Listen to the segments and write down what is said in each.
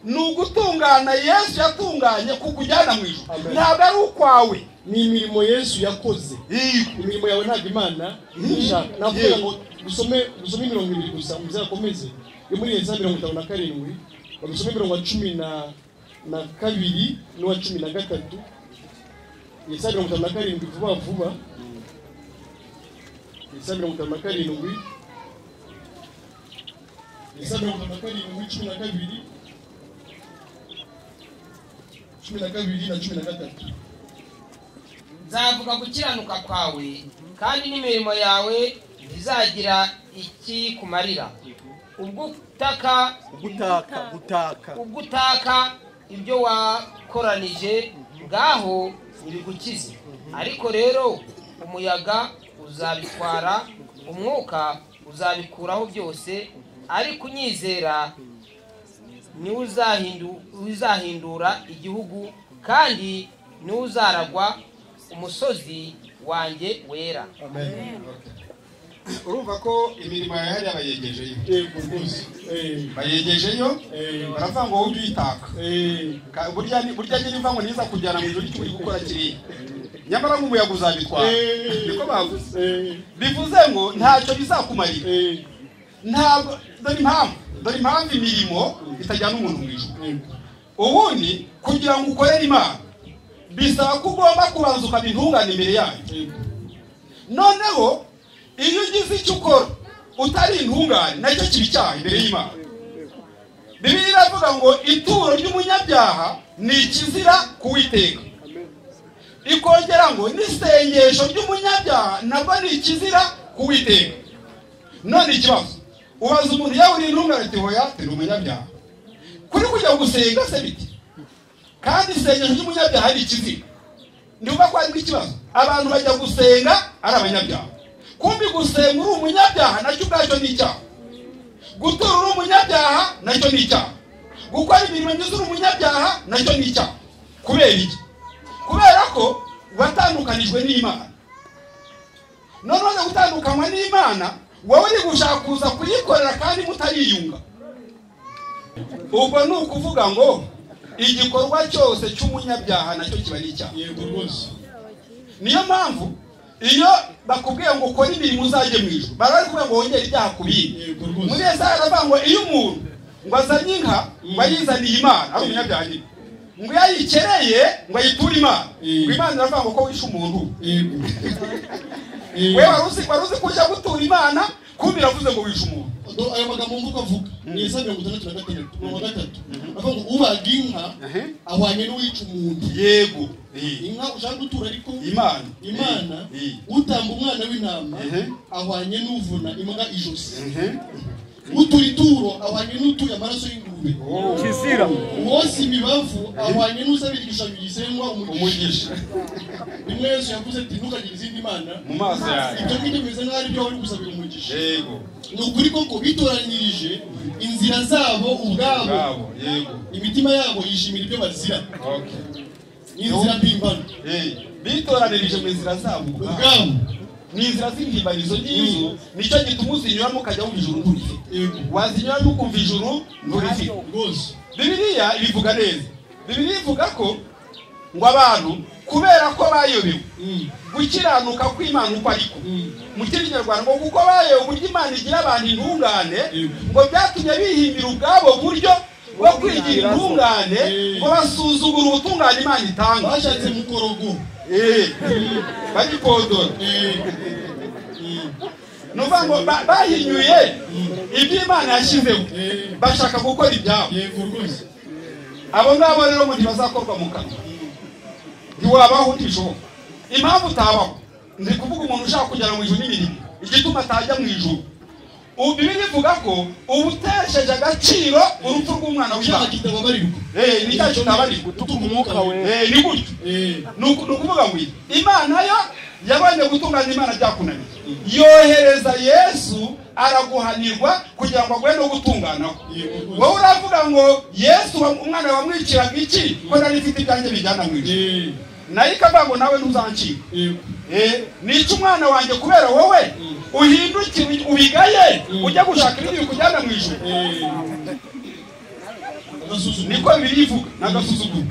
Ni ugutungana Yesu yatunganye kukujyana mu ijuru, ntabwo ari ukwawe. Ni imirimo Yesu yakoze. Imirimo yawe ntabwo Imana ishaka. Navuga ngo dusome imirongo ibiri gusa muzakomeze. Yo muri Yesaya 57 badusome imirongo wa 12 n'uwa 13. Yesaya 57 vuba vuba. Yesaya 57 Yesaya 57 12 na 13. Nzavuga gukiranuka kwawe kandi n'imirimo yawe ntizagira iki kumarira. Ubwo utaka ibyo wakoranije ngaho ntibigukize. Ariko rero umuyaga uzabitwara, umwuka uzabikuraho byose, ariko unyizera ni uzahindura igihugu kandi ni uzaragwa umusozi wanjye wera. Amen. Urumva ko imirimo yawe hariya bayegejeyo. Bayegejeyo baravuga ngo wowe uyitaka. Burya nyine uva ngo niza kujyana mu ijuru icyo uri gukora kiriya, nyamara nk'umuyaga uzabitwara. Niko bavuze. Bivuze ngo ntacyo bizakumarira. Ntabwo. Dore impamvu imirimo itajyana umuntu mu ijuru. Ubundi kugira ngo ukorere Imana bisaba ko ugomba kubanza ukaba intungane imbere yayo. Noneho iyo ugize icyo ukora utari intungane nacyo kiba icyaha imbere y'Imana. Bibiliya iravuga ngo ituro ry'umunyabyaha ni ikizira kuwiteka. Ikongera ngo n'isengesho ry'umunyabyaha nabwo ni ikizira kuwiteka. None ikibazo, ubaza umuntu yawe uri intungane ati hoya turi umunyabyaha, kuri kujya gusenga se biti? Kandi isengesho ry'umunyabyaha ari ikizira. Ndivuga ko ari ikibazo, abantu bajya gusenga ari abanyabyaha. Kumbi gusenga uri umunyabyaha nacyo ubwacyo ni icyaha. Gutura uri umunyabyaha nacyo ni icyaha. Gukora imirimo myiza uri umunyabyaha nacyo ni icyaha. Kubera iki? Kubera ko watandukanijwe n'Imana. None umaze gutandukanywa n'Imana, wowe uri gushaka kuza kuyikorera kandi mutariyunga. Ubwo ni ukuvuga ngo igikorwa cyose cy'umunyabyaha nacyo kiba ari icyaha. Yego rwose. Niyo mpamvu iyo bakubwiye ngo ukore imirimo uzajye mu ijuru, baba bari kuvuga ngo wongere ibyaha ku bindi. Muri Yesaya aravuga ngo iyo umuntu ngo azanye inka ngo ayizaniye Imana ari umunyabyaha nyine, ngo iyo ayikereye ngo ayiture Imana, ngo Imana iravuga ngo ko wishe umuntu. Wewe wari uzi ko ujya gutura Imana, kumbi iravuze ngo wishe umuntu. Ayo magambo mvuga avuga ni Yesaya 66 3 avuga ngo ubaga inka ahwanye n'uwica umuntu. Yego. Inka ushaka gutura ariko Imana utamba umwana w'intama ahwanye n'uvuna imbwa ijosi. Utura ituro ahwanye n'utuye amaraso y'ingurube. Kizira. Uwosa imibavu ahwanye n'usabira igishushanyo gisengwa umugisha. Rimwe Yesu yavuze ati ntukagire izindi mana mu maso yawe. Ibyo ngibyo bimeze nk'aho ari byo wari gusabira umugisha. Yego. Ni ukuri koko bitoranyirije inzira zabo ubwabo. Yego. Imitima yabo yishimira ibyo bazira. Inzira mpimbano. Bitoranirije mu nzira zabo ubwabo. Ni inzira z'impimbano ngizo, nicyo gituma uzinyuramo ukajya wumva ijuru nturifite. Wazinyuramo ukumva ijuru nturifite. Rwose. Bibiliya ibivuga neza. Bibiliya ivuga ko ngo abantu kubera ko bayobewe gukiranuka kw'Imana uko ariko, mu Kinyarwanda ngo kuko bayobewe uburyo Imana igira abantu intungane, ngo byatumye bihimbira ubwabo buryo bwo kwigira intungane, ngo basuzugura ubutungane Imana itanga. Bashatse mukorogo. Bagipodora. Nuvuga ngo bahinyuye ibyo Imana yashyizeho, bashaka gukora ibyabo. Abo ngabo rero ngo ntibazakorwa mu kanwa. Ntiwabaho ntibishoboka. Impamvu utabaho, ndi kuvuga umuntu ushaka kugera mu ijuru n'imirimo, igituma atajya mu ijuru. Bibiliya ivuga ko ubutesheje agaciro urupfu rw'umwana w'Imana. Ni icyaha kitababarirwa. Gutuka umwuka wera. Ni gutyo. Ni ukuvuga ngo Imana yo yabonye gutunganya Imana byakunaniye, yohereza Yesu araguhanirwa kugira ngo aguhe no gutunganaho. Wowe uravuga ngo Yesu umwana wamwiciraga iki ko nari mfite ibyanjye bijyana mu ijuru, nayo ikavuga ngo nawe ntuzancika. Nica umwana wanjye kubera wowe uhindukire ubigaye ujya gushaka ibindi bikujyana mu ijuru. Niko birivuga n'agasuzuguro.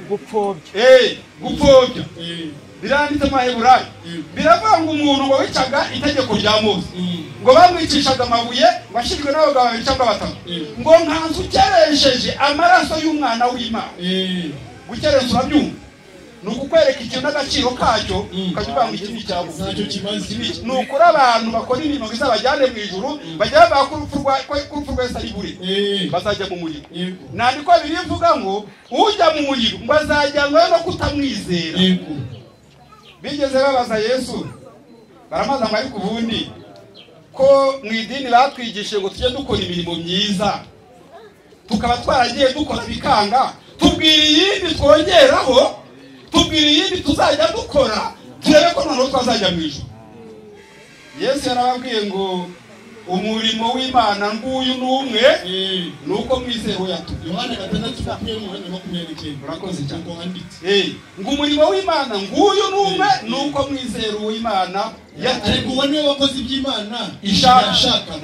Gupfobya. Gupfobya. Biranditse mu Baheburayo. Biravuga ngo umuntu ngo wicaga itegeko rya Mose, ngo bamwicishaga amabuye, ngo ashyirwe n'abagabo babiri cyangwa batatu, ngo nkanzu ukeresheje amaraso y'umwana w'Imana. Gukeresha urabyumva ni ukukwereka ikintu n'agaciro kacyo, ukajya uvuga ngo iki ni icyabuze. Ni ukuri abantu bakora imirimo ngo izabajyane mu ijuru, bajya bavuga ko urupfu rwa Yesu ari bure, bazajya mu muriro. Nandiko birivuga ngo ujya mu muriro ngo azajyanwayo no kutamwizera. Bigeze babaza Yesu, baramaza ngo ariko ubundi ko mu idini batwigishije ngo tujye dukora imirimo myiza, tukaba twaragiye dukora bikanga, tubwira iyindi twongeraho, tubwira iyindi tuzajya dukora, turebe ko noneho twazajya mu ijuru. Yesu yarababwiye ngo umurimo w'Imana nguyu n'umwe, ni uko mwizera uwo yatumye. Yohana 6:28. Urakoze cyane. Ngo umurimo w'Imana nguyu n'umwe, ni uko mwizera uwo Imana yatumye. Ariko uwo niwe wakoze iby'Imana ishaka.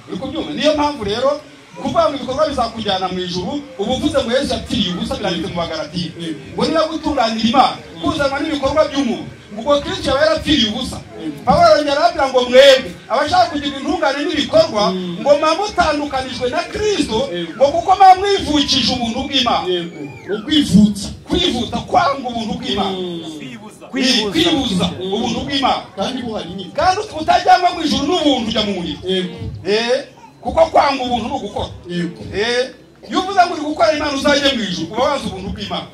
Uri kubyumva? Niyo mpamvu rero kuvuga ngo ibikorwa bizakujyana mu ijuru, uba uvuze ngo Yesu yapfiriye ubusa, biranditse mu Bagalatiya. Ngo niba gutunganira Imana kuzanwa n'ibikorwa by'umuntu, ngo Kristo yaba yarapfiriye ubusa. Pawulo arongera arababwira ngo mwebwe abashaka kugira intungane n'ibikorwa, ngo mwamutandukanijwe na Kristo, ngo kuko mwamwivukije ubuntu bw'Imana. Ukwivutsa, kwivuta, kwanga ubuntu bw'Imana, kwibuza ubuntu bw'Imana. Kandi buhari nyine. Kandi utajyanwa mu ijuru n'ubuntu ujya mu muriro. Kuko kwanga ubuntu ni ugukora. Iyo uvuze ngo uri gukora Imana uzajye mu ijuru, uba wanze ubuntu bw'Imana.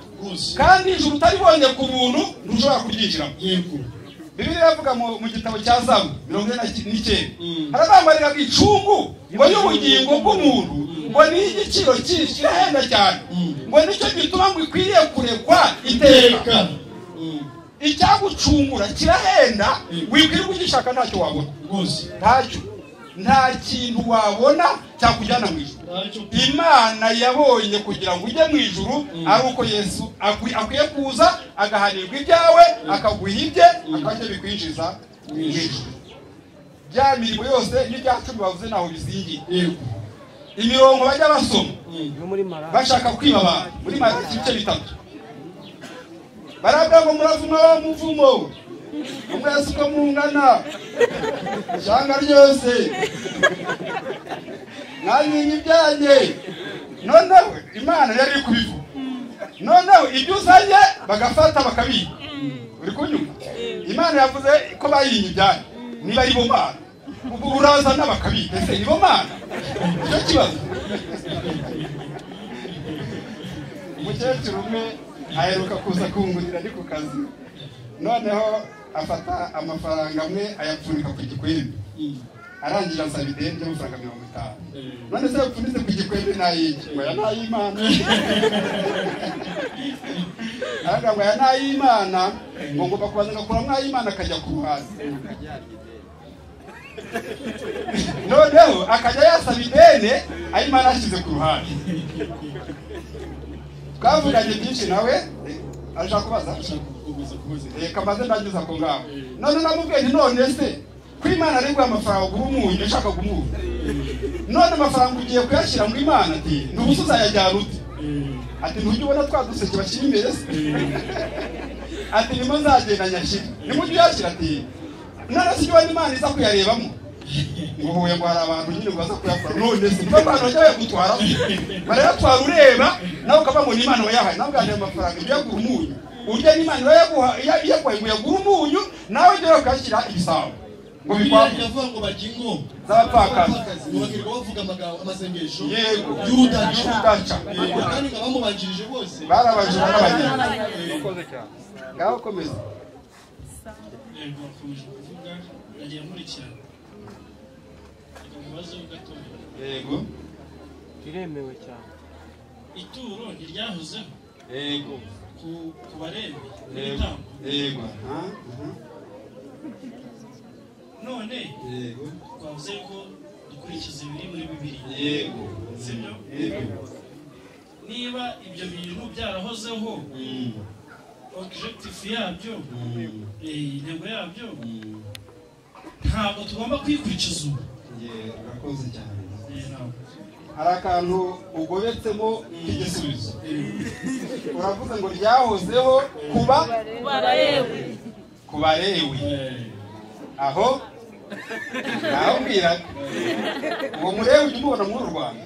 Kandi ijuru utaribonye ku buntu ntushobora kuryinjiramo. Bibiliya iravuga mu gitabo cya Zaburi 49, haravuga ngo icungu ngo y'ubugingo bw'umuntu ngo ni igiciro cyinshi, kirahenda cyane, ngo nicyo gituma ngo ikwiriye kurekwa iteka. Icyagucungura kirahenda, wikwiriye kugishaka ntacyo wabona. Ntacyo, nta kintu wabona cyakujyana mu ijuru. Imana yabonye kugira ngo ujye mu ijuru ari uko Yesu akwiye kuza agahanirwa ibyawe, akaguha ibye, akajya bikwinjiza mu ijuru. Bya mirimo yose n'ibya cumi bavuze naho bizingiye. Imirongo bajya basoma bashaka kwiba abantu muri Maraki ibice 3, baravuga ngo muravuma wa muvumo, mwese uko mungana ishyanga ryose mwanyinye ibyanjye. Noneho Imana yari iri kubivuga, noneho ibyo uzanye bagafata bakabiba. Uri kunyumva? Imana yavuze ko bayinye ibyanjye, niba ari bo Mana urazana bakabiba, ese nibo Mana? Icyo kibazo. Umukecuru umwe aheruka kuza kungurira ari ku kazi, noneho afata amafaranga amwe ayapfunika ku gikwembe, arangira ansaba ideni ry'amafaranga 50. None se yapfunitse ku gikwembe n'ay'iki? Ngo aya ni ay'Imana. Aravuga ngo aya ni ay'Imana, ngo ngomba kubanza ngakuramo ay'Imana akajya ku ruhande. Noneho akajya yasaba ideni ay'Imana ashyize ku ruhande. Twavuganye byinshi nawe, ashaka kubaza? Kamaze ndangiza ko ngaho. None namubwiye nti none se ko Imana ari guha amafaranga ugura umunyu ushaka kumuha, none amafaranga ugiye kuyashyira mu Imana, ati ntubuze uzayajyana ute? Ati ntujya ubona twa duseke bashyira imbere se? Ati nimo nzagenda nyashyira. Nimujya uyashyira? Ati none se ujya ubona Imana iza kuyarebamo? Ngo huye ngo hari abantu nyine ngo baza kuyakora. None se niba abantu bajya bayagutwara barayatwara ureba nawe ukavuga ngo ni Imana wayahaye, nawe ubwanjye amafaranga ujya kugura umunyu, urya n'Imana iyaguhaye ngo uyagure umunyu, nawe ujye ukayashyira ibisabo ngo bikwavuga ngo barya ingo z'abapfakazi, ngo bakirirwa bavuga amagambo amasengesho yego y'urudaca, kandi ngo abamubanjirije bose barabajura n'abageni. Ngaho komeza. Yego, bakomeje kuvuga, nagiye nkurikirana. Reka mubaze gatoya. Yego. Biremewe cyane. Ituro ntiryahozeho. Yego. Ku barembe n'ibitambo. Yego. None yego twavuze ko dukurikiza ibiri muri Bibiliya. Yego. Sibyo? Yego. Niba ibyo bintu byarahozeho, objectif yabyo, intego yabyo, ntabwo tugomba kwikurikiza ubu. Urakoze cyane. Hari akantu ugobetsemo k'igisubizo. Uravuze ngo ryahozeho kuba Kubalewi. Aho naho mbwira uwo murewi ujya umubona muri uru Rwanda.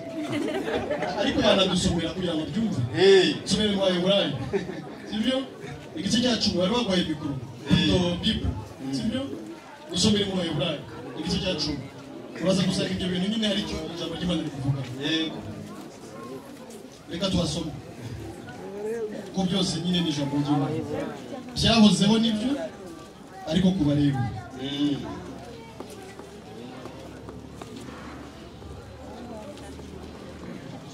Ariko yanadusomera kugira ngo byumve. Nsomere mu Baheburayo, sibyo? Igice cya 10 bari bagwaye mikoro do Bible, sibyo? Usomere mu Baheburayo igice cya 10, uraza gusanga ibyo bintu nyine hari icyo ijambo ry'Imana rivuga. Yego, reka tuhasome ko byose nyine ni ijambo ry'Imana byahozeho nibyo, ariko kubareba.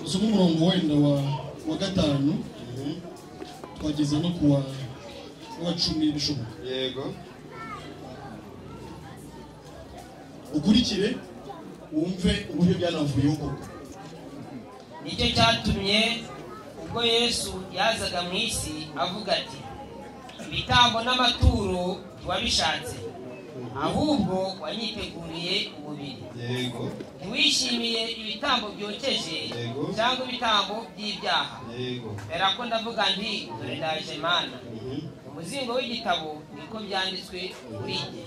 Usome umurongo wenda wa 5 twageze no kuwa wa 10 bishoboka. Yego, ukurikire wumve uburyo byanavuyeho koko. Nicyo cyatumye ubwo Yesu yazaga mu isi avuga ati ibitambo n'amaturo ntiwabishatse, ahubwo wanyiteguriye umubiri. Yego, ntiwishimiye ibitambo byokeje cyangwa ibitambo by'ibyaha. Yego, ko ndavuga nti dore ndaje Mana. Umuzingo w'igitabo niko byanditswe kuri njye,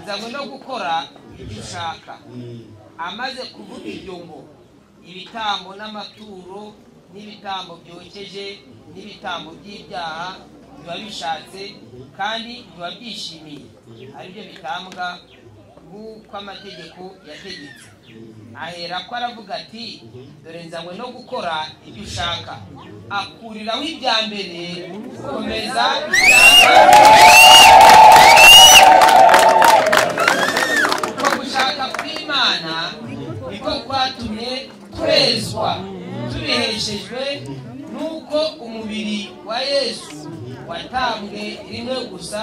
nzanywe no gukora ibyo ushaka. Amaze kuvuga ibyo ngo ibitambo n'amaturo n'ibitambo byokeje n'ibitambo by'ibyaha ntiwabishatse kandi ntiwabyishimiye, aribyo bitambwa nk'uko amategeko yategetse. Ahera ko aravuga ati dore nzanywe no gukora ibyo ushaka. Akuriraho ibya mbere gukomeza uko gushaka kw'Imana niko kwatumye turezwa tubiheshejwe nuko umubiri wa Yesu watambwe rimwe gusa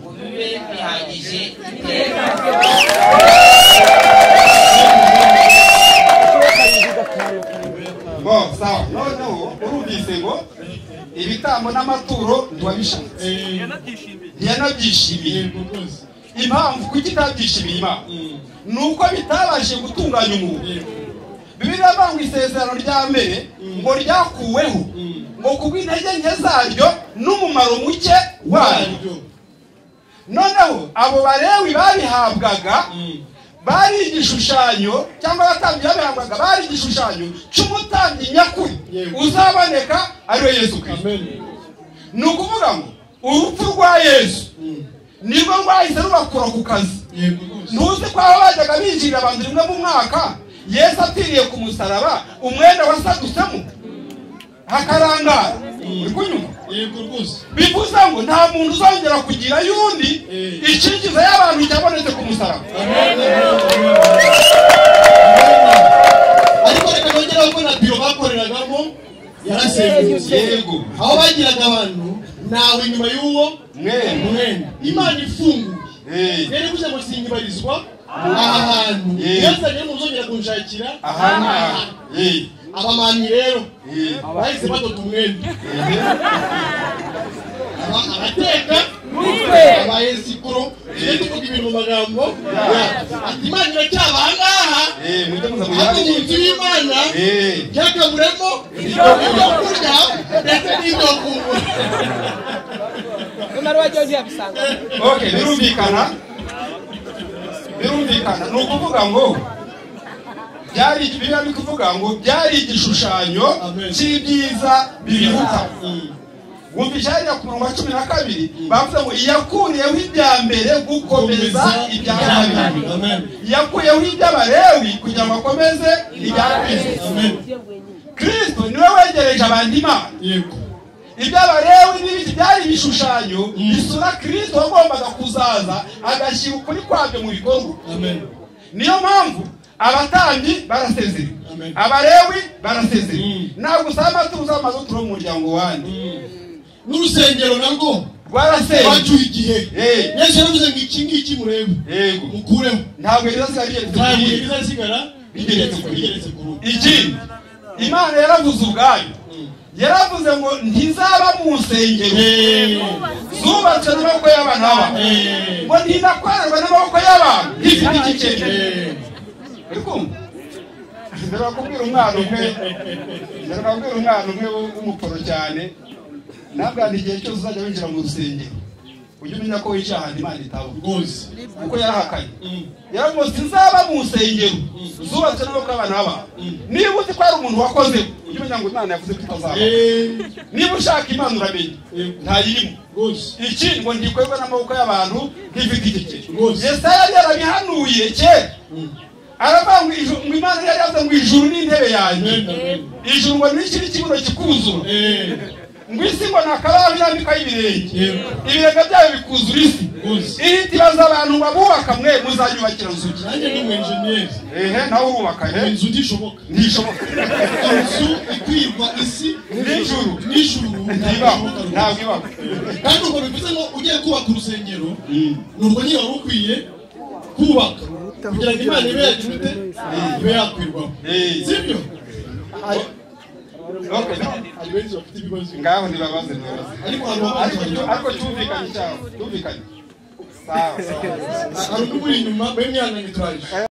ngo bibe bihagije iteka. Bo sawa, noneho urumvise ngo ibitambo n'amaturo ntiwabishatse, ntiyanabyishimiye. Impamvu kuki itabyishimiye Imana ni uko bitabashije gutunganya umuntu. Bibiliya ivuga ngo isezerano rya mbere ngo ryakuweho ngo kubw'intege nke zaryo n'umumaro muke waryo. Noneho abo Balewi babihabwaga bari igishushanyo, cyangwa abatambyi babihabwaga bari igishushanyo cy'umutambyi nyakuri uzaboneka ari we Yesu Kristo. Ni ukuvuga ngo urupfu rwa Yesu nirwo rwahise rubakura ku kazi. Ntuzi ko aho bajyaga binjirira abantu rimwe mu mwaka, Yesu apfiriye ku musaraba umwenda wasadutsemo hakarangara. Uri kunyumva? Bivuze ngo nta muntu uzongera kugira yundi ikinjiza y'abantu cyabonetse ku musaraba. Ariko reka nongeraho ko na biro bakoreragamo yarasenyutse. Yego, aho bagiraga abantu nawe inyuma y'uwo mwenda Imana ifunguye yari kugira ngo sinyibarizwa aha hantu. Yazanye muzongera kunshakira aha. Abamanyi rero bahise batota umwenda, abateka abayesikuro, tujye tuvuga ibintu mu magambo ati Imana iracyaba aha ngaha, ariko mu nzu y'Imana byakaburemo ibyo kurya ndetse n'ibyo kunywa. Okay, birumvikana. Birumvikana. Ni ukuvuga ngo byari Bibiliya ni kuvuga ngo byari igishushanyo cy'ibyiza bibihuta. Wumvisha hariya ku murongo wa 12 bavuze ngo yakuriyeho ibya mbere gukomeza ibya kabiri. Yakuyeho iby'Abalewi kugira ngo akomeze ibya Kristo. Kristo niwe wegereje abantu Imana. Iby'Abalewi n'ibindi byari ibishushanyo bisura Kristo wagombaga kuzaza agashyira ukuri kwabyo mu bikorwa. Niyo mpamvu abatambyi barasezera, Abalewi barasezera. Ntabwo usaba amaturo amazu turo mu muryango wanjye. N'urusengero narwo rwarasenyutse rwacyuye igihe. Yesu yaravuze ngo iki ngiki murebe mukureho, ntabwo bizasigara bigeretse ku rundi. Ikindi Imana yaravuze ubwayo, yaravuze ngo ntizaba mu nsengero zubatswe n'amaboko y'abantu, ngo ntinakorerwa n'amaboko y'abantu, ifite iki kintu. Uri kumva? Ndabakubwira umwana umwe, ndabakubwira umwana umwe w'umuporo cyane, nabwo igihe cyose uzajya winjira mu rusengero ujye umenya ko wicaye ahantu Imana itaba rwose, kuko yarahakanye. Yaravuze sinzaba mu rusengero zubatse n'amaboko y'abantu b'abantu. Niba uzi ko hari umuntu wakoze, ujye umenya ngo Imana yavuze ko itazaba. Niba ushaka Imana uramenye ntayirimo. Iki ngo ntikorwa n'amaboko y'abantu nk'ifite igikeri. Yesaya yari yarabihanuye kera, aravuga ngo Imana yari yavuze ngo ijuru ni intebe yanjye, ijuru ngo ni iki n'ikibuno kikuzura, ngo isi ngo nakabaho irambikwaho ibirenge, ibirenge byayo bikuzura isi. Ihita ibaza abantu ngo abubaka mwe muzayubakira nzu ki? Nanjye ni umu enjeniyeri. Ehe, nawe urubaka. Ehe, inzu ntishoboka, ntishoboka. Inzu ikwirwa isi n'ijuru, n'ijuru ntibaho, ntabwo ibaho. Kandi ubwo bivuze ngo ugiye kubaka urusengero ni urwo nyine wari ukwiye kubaka kugira ngo Imana ibe yagira ibe yakwirwaho, sibyo? Ngaho ntibabaze, ntibabaze. Ariko cyumvikanye cyawe, cyumvikanye. Sawa. Hari undi uri inyuma, mwe mwana ntituraje.